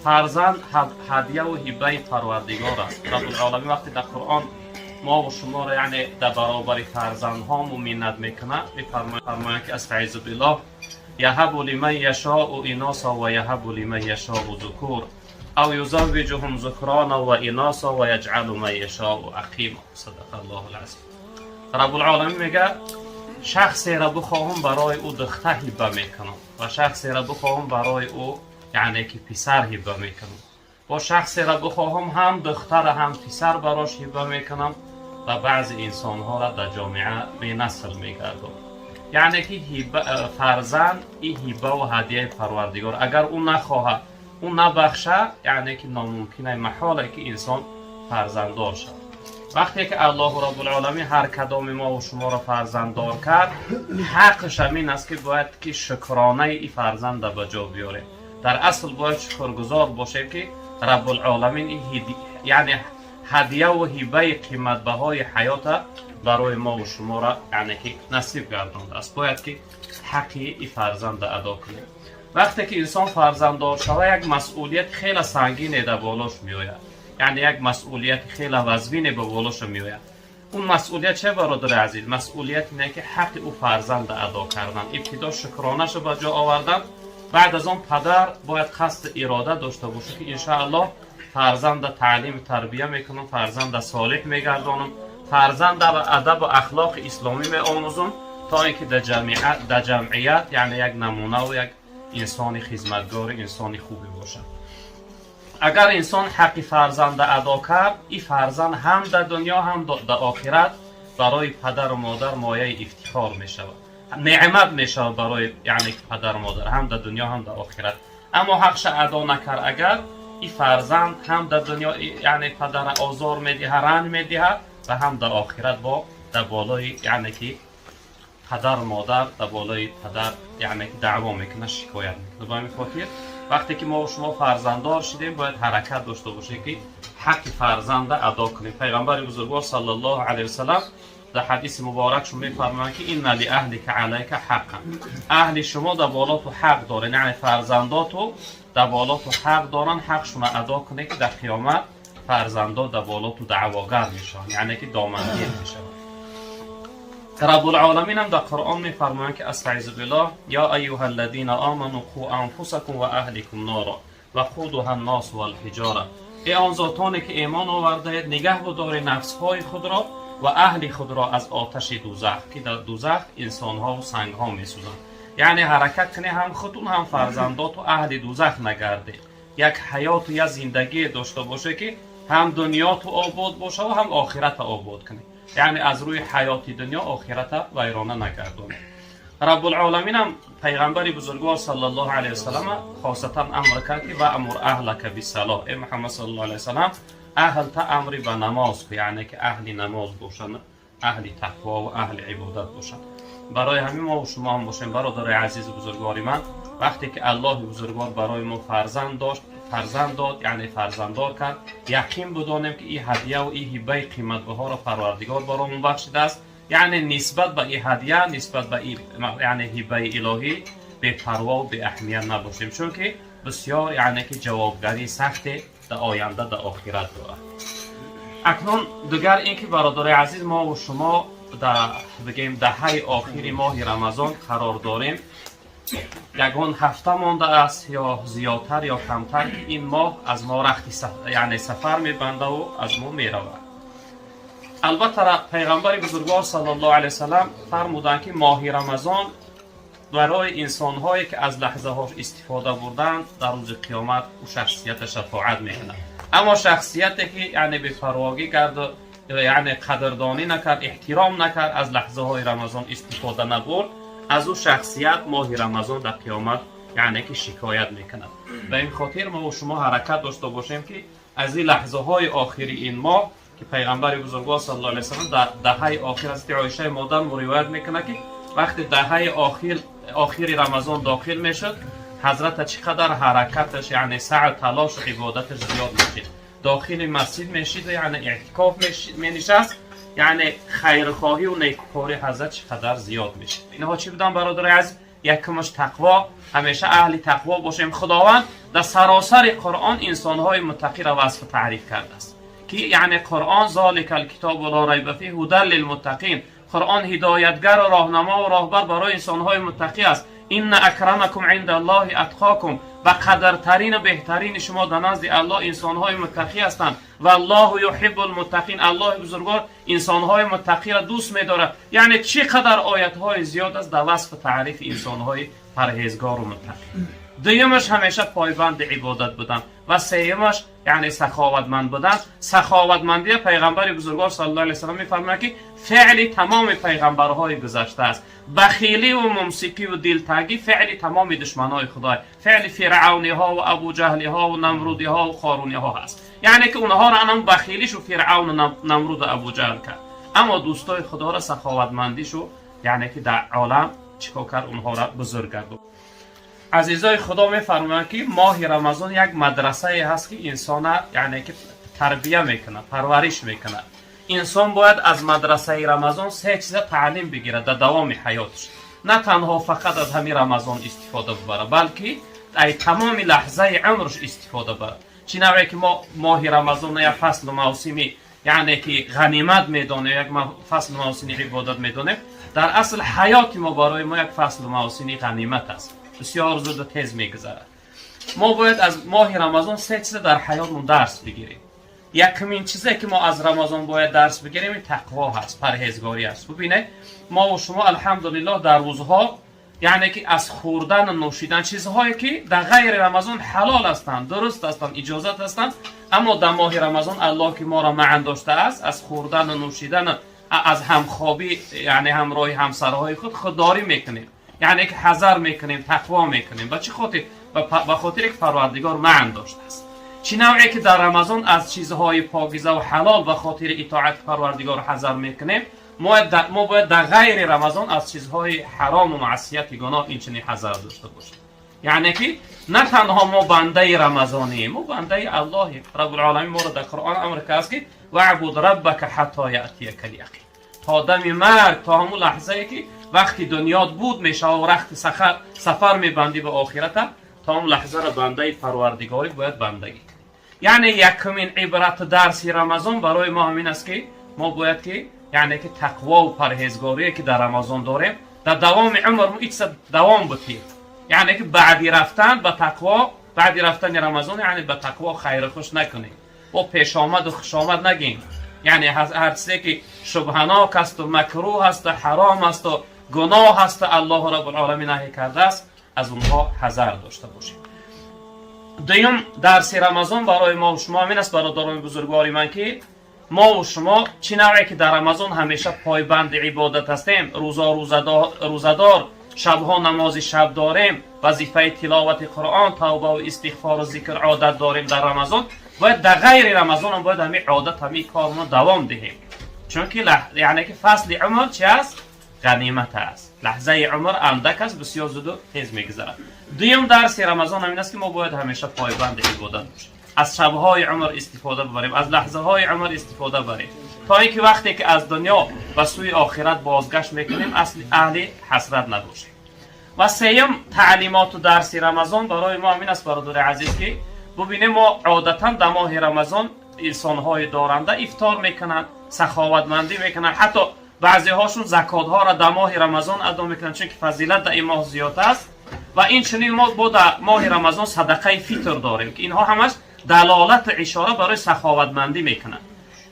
Фарзанд ҳадия ва ҳибаи Парвардигор аст. Раббулъоламин вақте дар Қуръон мо ва шуморо, яъне, дар баробари фарзандҳому миннат мекунад, мефармояд ки أستعيذ بالله: يهب لمن يشاء إناثا ويهب لمن يشاء الذكور أو يزوجهم ذكرانا وإناثا ويجعل من يشاء عقيما. صدق الله العظيم. Раббулъоламин мега: шахсеро бихоҳам, барои ӯ духта ҳиба мекунам ва шахсеро бихоҳам, барои ӯ, яъне ки, писар ҳиба мекунам. Бо шахсеро бихоҳам, ҳам духтара, ҳам писар барош ҳиба мекунам ва баъзе инсонҳоро дар ҷомеа бенасл мегардонам. Яъне ки фарзанд ин ҳибаву ҳадияи Парвардигор. Агар ӯ нахоҳад, ӯ набахша, яъне ки номумкина, маҳоле ки инсон фарзанддор шавад. Вақте ки Аллоҳу Раббулъоламин ҳар кадоми мо ва шуморо фарзанддор кард, ҳаққаш ҳамин аст, ки бояд ки шукронаи ин фарзанда ба ҷо биёрем. Дар асл бояд шукргузор бошем, ки Раббулъоламин ин яъне ҳадияву ҳибаи қиматбаҳои ҳаёта барои мо ва шуморо, яъне ки, насиб гардондааст. Бояд ки ҳаққи ин фарзанда адо кунем. Вақте ки инсон фарзанддор шава, як масъулияти хеле сангине дар болош меояд, яъне як масъулияти хеле вазвине ба болоша меояд. Он масъулият че, бародари азиз? Масъулият ине ки ҳаққи ӯ фарзанда адо кардан, ибтидо шукронаша ба ҷо овардан. Баъд аз он падар бояд қасди ирода дошта бошад, ки иншааллоҳ фарзанда таълиму тарбия мекунам, фарзанда солиҳ мегардонам, фарзанда ба адабу ахлоқи исломӣ меомӯзам, то ин ки дар ҷамъият, яъне, як намунаву як инсони хизматгори, инсони хубе бошад. Агар инсон ҳаққи фарзанда адо кард, ин фарзанд ҳам дар дунё, ҳам дар охират барои падару модар мояи ифтихор мешавад, неъмат мешавад барои, яъне, падару модар ҳам дар дунё, ҳам дар охират. Аммо ҳақша адо накард агар, ин фарзанд ҳам дар дунё, яъне, падара озор медиҳад, ранҷ медиҳад ва ҳам дар охират бо дар болои, яъне ки, падару модар, дар болои падар, яъне ки, даъво мекунад, шикоят мекунад. Ба ҳамин хотир, вақте ки мо шумо фарзанддор шудем, бояд ҳаракат дошта бошем, ки ҳаққи фарзанда адо кунем. Пайғамбари бузургвор саллаллоҳу алайҳи васалам дар ҳадиси муборакшон мефармоянд, ки إن لأهلك عليك حقا. Аҳли шумо дар болоту ҳақ дорен, яъне фарзандоту дар болоту ҳақ доранд, ҳақшуна адо кунед, ки дар қиёмат фарзандо дар болоту даъвогар мешаванд, яъне ки домангир мешаванд. Раббулъоламин ҳам дар Қуръон мефармоянд, ки أستعيذ بالله: يا أيها الذين آمنوا قوا أنفسكم وأهليكم نارا وقودها الناس والحجارة. Эй он зотоне ки имон овардаед, нигаҳ будоред нафсҳои худро ва аҳли худро аз оташи дузах, ки дар дузах инсонҳову сангҳо месӯзанд. Яъне ҳаракат кунед, ҳам худтун, ҳам фарзандоту аҳли дузах нагардед. Як ҳаёту як зиндагие дошта боше, ки ҳам дунёту обод бошаву ҳам охирата обод кунед, яъне аз рӯи ҳаёти дунё охирата вайрона нагардонед. Раббулъоламинам пайғамбари бузургвор саллаллоҳу алайҳи васалама хосатан амр кард, ки وأمر أهلك بالصلاة. Э Муҳаммад саллаллоҳу алайҳи васалам, аҳлта амри ба намоз ку, яъне ки аҳли намоз бошанд, аҳли тақво ва аҳли ибодат бошанд. Барои ҳамин мо шумо ҳам бошем, бародарои азизу бузургвори ман, вақте ки Аллоҳи бузургвор барои мо фарзанд дошт, фарзанд дод, яъне фарзанддор кард, яқин будонем, ки ин ҳадияву ин ҳибаи қиматбаҳоро Парвардигор баромон бахшидааст. Яъне нисбат ба ин ҳадия, нисбат ба ин, яъне, ҳибаи илоҳӣ бепарвову беаҳамият набошем, чунки бисёр, яъне ки, ҷавобгарии сахте дар оянда, дар охират дорад. Акнун дигар ин ки, бародарои азиз, мо ва шумо дар, бигем, даҳаи охири моҳи Рамазон қарор дорем. Ягон ҳафта мондааст ё зиёдтар ё камтар, ки ин моҳ аз мо рахти, яъне, сафар мебандаву аз мо меравад. Албатта, пайғамбари бузургвор саллаллоҳу алайҳи васалам фармуданд, ки моҳи Рамазон барои инсонҳое ки аз лаҳзаҳош истифода бурданд, дар рӯзи қиёмат ӯ шахсията шафоат мекунад. Аммо шахсияте ки, яъне, бепарвогӣ карду, яъне, қадрдонӣ накард, эҳтиром накард, аз лаҳзаҳои Рамазон истифода набурд, аз ӯ шахсият моҳи Рамазон дар қиёмат, яъне ки, шикоят мекунад. Ба ин хотир мо шумо ҳаракат дошта бошем, ки аз ин лаҳзаҳои охири ин моҳ, ки пайғамбари бузургвор саллаллоҳу алайҳи васаллам дар даҳаи охир, ҳазрати Оишаи модармо ривоят мекунад, ки вақте даҳаи охири Рамазон дохил мешуд, ҳазрата чӣ қадар ҳаракаташ, яъне саъю талошу ибодаташ зиёд мешид, дохили масҷид мешид, яъне эътикоф менишаст, яъне хайрхоҳиву некукорӣ ҳазрат чӣ қадар зиёд мешид. Инҳо чӣ буданд, бародари азиз? Якумаш тақво, ҳамеша аҳли тақво бошем. Худованд дар саросари Қуръон инсонҳои муттақиро васфу таъриф кардааст, ки яъне Қуръон ذلك الكتاب لا ريب فيه هدى للمتقين. Қуръон ҳидоятгару роҳнамову роҳбар барои инсонҳои муттақӣ аст. إن أكرمكم عند الله أتقاكم. Ба қадртарину беҳтарини шумо дар назди Аллоҳ инсонҳои муттақӣ ҳастанд. والله يحب المتقين. Аллоҳи бузургвор инсонҳои муттақиро дӯст медорад. Яъне чӣ қадар оятҳои зиёд аст дар васфу таърифи инсонҳои парҳезгору муттақӣ. Дуюмаш, ҳамеша пойбанди ибодат будан ва сеюмаш, яъне саховатманд будан. Саховатмандия пайғамбари бузургвор صلى الله عليه وسلم мефармояд, ки феъли тамоми пайғамбарҳои гузашта аст. Бахиливу мумсикиву дилтангӣ феъли тамоми душманои Худой, феъли фиръавниҳову абуҷаҳлиҳову намрудиҳову қоруниҳо ҳаст. Яъне ки онҳоро анам бахилишу фиръавну намруду абуҷаҳл кард, аммо дӯстои Худоро саховатмандишу, яъне ки дар олам чӣ кор кард? Онҳоро бузург гардонд. Азизои Худо, мефармоянд, ки моҳи Рамазон як мадрасае ҳаст, ки инсона, яъне ки тарбия мекунад, парвариш мекунад. Инсон бояд аз мадрасаи Рамазон се чиза таълим бигирад дар давоми ҳаёташ, на танҳо фақат аз ҳамин Рамазон истифода бибарад, балки ай тамоми лаҳзаи умрш истифода барад. Чӣ навъе ки мо моҳи Рамазонро як фаслу мавсими, яъне ки ғанимат медонем, як фаслу мавсими ибодат медонем, дар асл ҳаёти мо барои мо як фаслу мавсими ғанимат аст, бисёр зуду тез мегузарад. Мо бояд аз моҳи Рамазон се чиза дар ҳаётмон дарс бигирем. Якумин чизе, ки мо аз Рамазон бояд дарс бигирем, ин тақво ҳаст, парҳезгорӣ аст. Бубинед, мо шумо, алҳамдулиллоҳ, дар рӯзҳо, яъне ки аз хӯрдану нӯшидан, чизҳое ки дар ғайри Рамазон ҳалол ҳастанд, дуруст ҳастанд, иҷозат ҳастанд, аммо дар моҳи Рамазон Аллоҳ, ки моро манъ доштааст, аз хӯрдану нӯшидану аз ҳамхобӣ, яъне ҳамроҳи ҳамсарҳои худ, худдорӣ мекунем, яъне ки ҳазар мекунем, тақво мекунем. Ба чӣ хотир? Ба хотире ки Парвардигор манъ доштааст. Чӣ навъе ки дар Рамазон аз чизҳои покизаву ҳалол ба хотири итоати Парвардигор ҳазар мекунем, мо бояд дар ғайри Рамазон аз чизҳои ҳарому маъсияти гуноҳ инчунин ҳазар дошта бошем. Яъне ки на танҳо мо бандаи рамазонием, мо бандаи Аллоҳем. Раббулоламин моро дар Қуръон амр кардааст, ки واعبد ربك حتى يأتيك اليقين. То дами марг, то ҳамун лаҳзае ки вақти дунёт буд мешава ва рахти сафар мебандӣ ба охирата, то он лаҳзаро бандаи Парвардигорӣ бояд бандагӣ кунӣ. Яъне якумин ибрату дарси Рамазон барои мо ҳамин аст, ки мо бояд ки, яъне ки тақвову парҳезгорие, ки дар Рамазон дорем, дар давоми умр мо ичса давом бутем. Яъне ки баъди рафтан ба тақво, баъди рафтани Рамазон, яъне ба тақво хайру хуш накунем, бо пешомаду хушомад нагем. Яъне ҳар чизе ки шубҳанок асту макрӯҳ асту ҳаром асту гуноҳ асту Аллоҳу Раббулоламин наҳӣ кардааст, аз онҳо ҳазар дошта бошем. Дуюм дарси Рамазон барои мо шумо ҳамин аст, бародарони бузургвори ман, ки мо шумо чӣ навъе ки дар Рамазон ҳамеша пойбанди ибодат ҳастем, рӯзо рӯзадор, шабҳо намози шаб дорем, вазифаи тиловати Қуръон, тавбаву истиғфору зикр одат дорем дар Рамазон, бояд дар ғайри Рамазонам бояд ҳамин одат, ҳамин кормо давом диҳем. Чунки, яъне ки фасли умр чи аст? Ғанимат аст. Лаҳзаи умр андак аст, бисёр зуду тез мегузарад. Дуюм дарси Рамазон ҳамин аст, ки мо бояд ҳамеша пойбанди ибодат бошем, аз шабҳои умр истифода бибарем, аз лаҳзаҳои умр истифода барем, то ин ки вақте ки аз дунё ба сӯи охират бозгашт мекунем, асли аҳли ҳасрат набошем. Ва сеюм таълимоту дарси Рамазон барои мо ҳамин аст, бародари азиз, ки бубинем, мо одатан дар моҳи Рамазон инсонҳои доранда ифтор мекунанд, саховатмандӣ мекунанд, ҳатто баъзеҳошун закотҳоро дар моҳи Рамазон адо мекунанд, чунки фазилат дар ин моҳ зиёд аст. Ва инчунин мо бо дар моҳи Рамазон садақаи фитр дорем, ки инҳо ҳамаш далолату ишора барои саховатмандӣ мекунанд.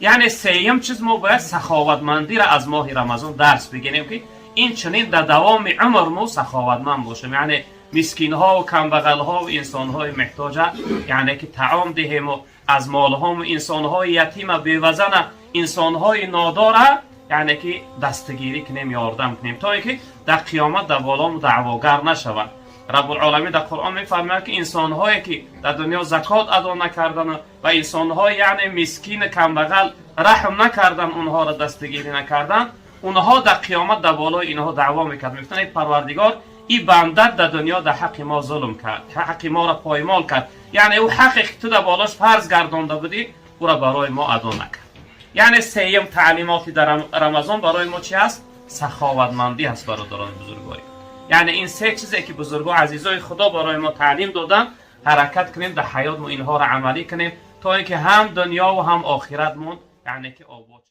Яъне сеюм чиз, мо бояд саховатмандиро аз моҳи Рамазон дарс бигирем, ки инчунин дар давоми умр мо саховатманд бошем, яъне мискинҳову камбағалҳову инсонҳои меҳтоҷа, яъне ки таом диҳему аз молҳому инсонҳои ятима, бевазана, инсонҳои нодора, яъне ки дастгирӣ кунем, ёрдам кунем, то ин ки дар қиёмат дар болому даъвогар нашаванд. Раббулоламин дар Қуръон мефармояд, ки инсонҳое ки дар дунё закот адо накардану ва инсонҳои, яъне мискину камбағал раҳм накардан, онҳоро дастгирӣ накардан, онҳо дар қиёмат дар болои инҳо даъво мекард. Мегуфтанд: «Эй Парвардигор, ин банда дар дунё дар ҳаққи мо зулм кард, ҳаққи моро поймол кард, яъне ӯ ҳаққе ки ту дар болош фарз гардонда будӣ, ӯро барои мо адо накард». Яъне сеюм таълимоти дар Рамазон барои мо чи аст? Саховатмандӣ аст, бародарони бузургворӣ. Яъне ин се чизе ки бузурго, азизои Худо барои мо таълим доданд, ҳаракат кунем, дар ҳаёт мо инҳоро амалӣ кунем, то ин ки ҳам дунё ва ҳам охиратмон яъне ки обод.